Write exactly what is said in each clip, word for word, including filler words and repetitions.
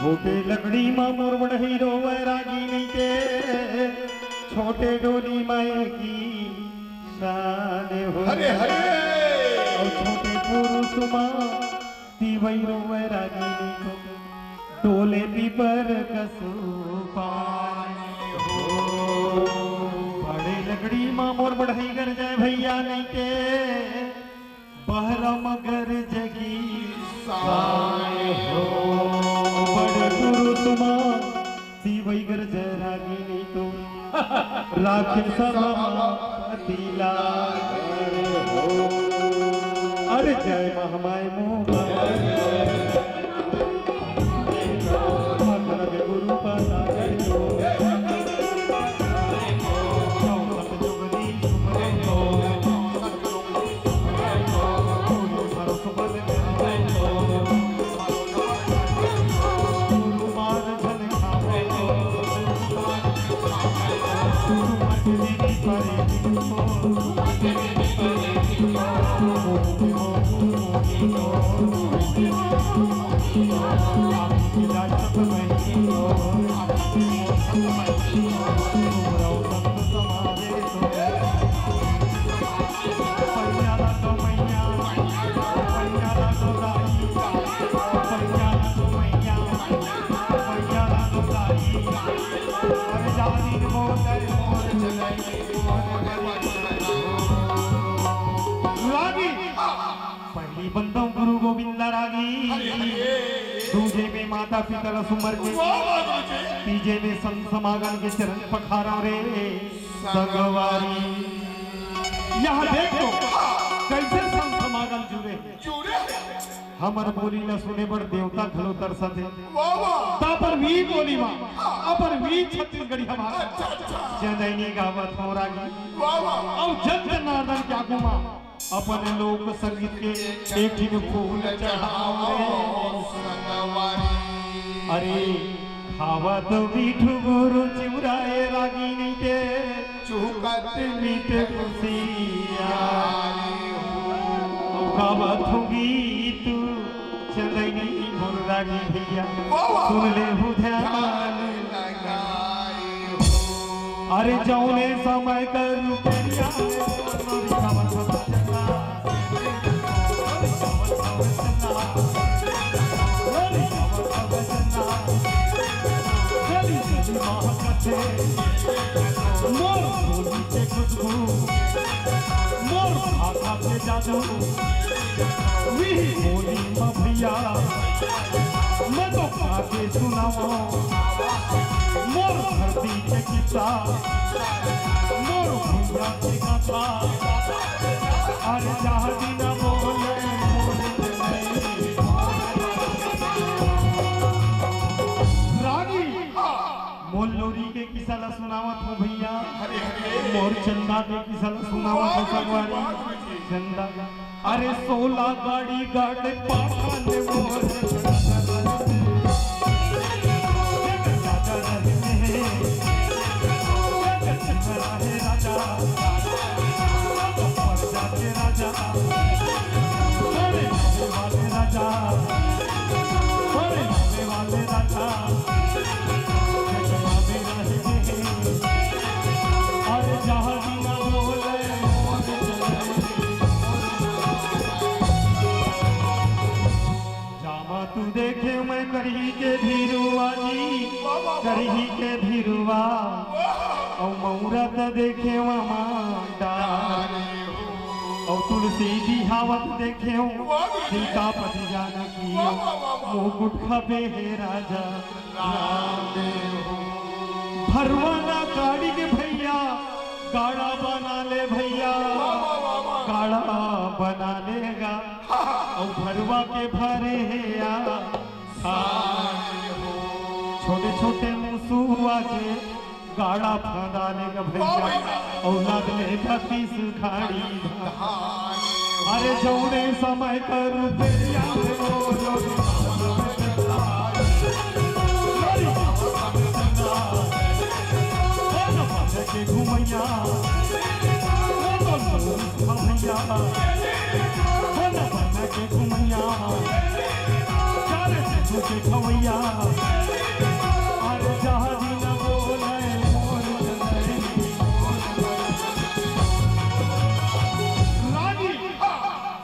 छोटे लकड़ी मा मोर बढ़ई रोवय रागी नइते, छोटे डोली मा एकी शान हो। हरे हरे। अउ छोटे पुरुष मा तिवई रोवय रागी नइते, डोले पीपर कस पानी हो। बड़े लकड़ी मा मोर बढ़ई गरजय भइया नइते, बहरम गरज की शान हो। बड़ पुरुष मा तिवई गरजय रागी नइते, राखे सब पतिला हो। अरे जय महामाय मोबाइल। रागी। पहली बंदव गुरु गोविंद ला रागी। हरे, हरे। दूजे में माता पिता ला सुमर के। वाह, वाह, गुरु जी। तीजे में संत समागम के चरण पखारव रे संगवारी। यहाँ देख तो, कैसे संत समागम जुड़े हे। जुड़े हे। हमर बोली ला सुने बर देवता घलो तरसत हे। वाह, वाह। त अपन वी बोली मा, अपन वी छत्तीसगढ़िया भाषा। अच्छा, अच्छा। चंदैनी गावत हों रागी। वाह, वाह। अउ जन जनार्दन के आगू मा अपन लोक संगीत के एक ठिन फूल चढ़ावं रे संगवारी। अरे खावत मीठू गुरु चिउरा ए रागी नइते, चुहकत मीठ खुशियारी हो। गावत हों गीत चंदैनी मोर रागी भइया, वाह, वाह। सुन लेहू ध्यान लगाई हो। अरे जउने समय कर रुपया मोर बोली के खुशबू, मोर भाखा के जादू, वही बोली म भइया, मैं तो गा के सुनावं। मोर धरती के किस्सा, मोर भुइयां के गाथा, अरे जहाँ बिना बोले मोर नहीं। रागी, मोर लोरी के किस्सा ला सुनावत हों भइया। हरे, हरे। मोर चंदा के किस्सा ला सुनावत हों वाह, संगवारी। वाह, वाह। चंदा। अरे सोला गाड़ी गाड़े पाठान मोर राजा, राजा, राजा। अरे राजा, अरे राजा। अरे जहाँ बिना बोले मोर चले। जामा तू देखे मैं करही के भीरुआ जी, करही के भीरुआ, अउ मऊरा त देखे मामा डारे हो, अउ तुलसी बिहावत देखे हो, सीतापति जानकी, मुकुट खपे हे राजा। राम देव हो। भरवा ला गाड़ी के भइया, गाड़ा बना ले भइया, वाह, वाह, वाह, वाह। गाड़ा बना लेगा। हाँ, हाँ। अउ भरवा के भरे हे या सारे हो। छोटे छोटे मुसुआ के गाड़ा फांदा लेगा भइया, वाह भइया। अउ लाद लेगा तीस खाड़ी धान। धान। अरे जौने समय कर रुपया में मोर लोरी। के घुमैया, घुमैया, के घुमैया, चारे के खवैया। अरे जहाजी न बोले मोर चंदनी। रानी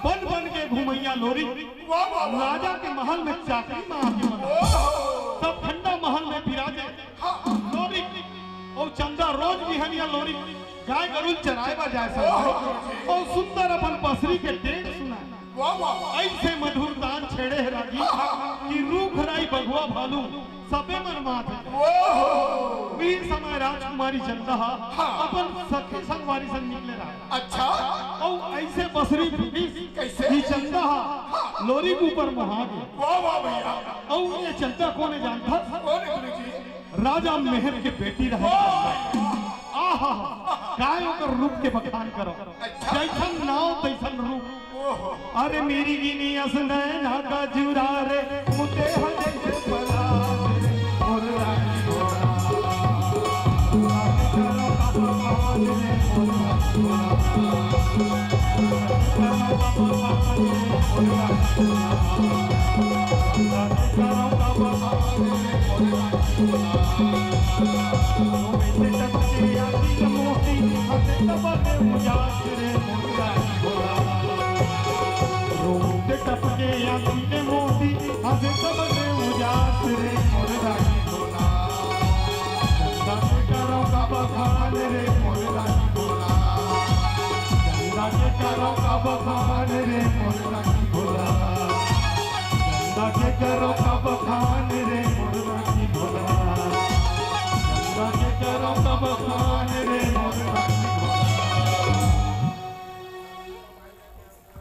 बन बन के घुमैया लोरी। वाह, वाह, वाह। राजा के महल में चाकरी में आके मन। ओहो। तब ठंडा महल में बिराजे। हाँ। लोरी। अउ चंदा रोज बिहनिया लोरी गाय गरुल चराए बर जाए। ओहो। अउ सुंदर अपन बसरी के टेंट सुनाए। वाह, वाह, वाह। ऐसे मधुर तान छेड़े हे रागी हाँ, हाँ। कि रूख राई बघवा भालू सबे मन मात हे। ओहो। उही समय राजकुमारी चंदा हा हाँ। अपन सखी संगवारी संग निकले रहा। अच्छा। अउ ऐसे बसरी फूटिस कैसे? कि चंदा हा लोरी के ऊपर मोहा गे। वाह, वाह भैया। अउ ये चंदा कोन हे जानथस? कोन हे गुरुजी? राजा महल के बेटी रहे। वाह। आहा, काय ओकर रूप के बखान करो। अच्छा। जैसन नाव तैसन रूप। ओहो। अरे मेरी गिनी अस नैना का जुरा रे, मुते हो जैसे पलाश रे, मोर रानी मोरा।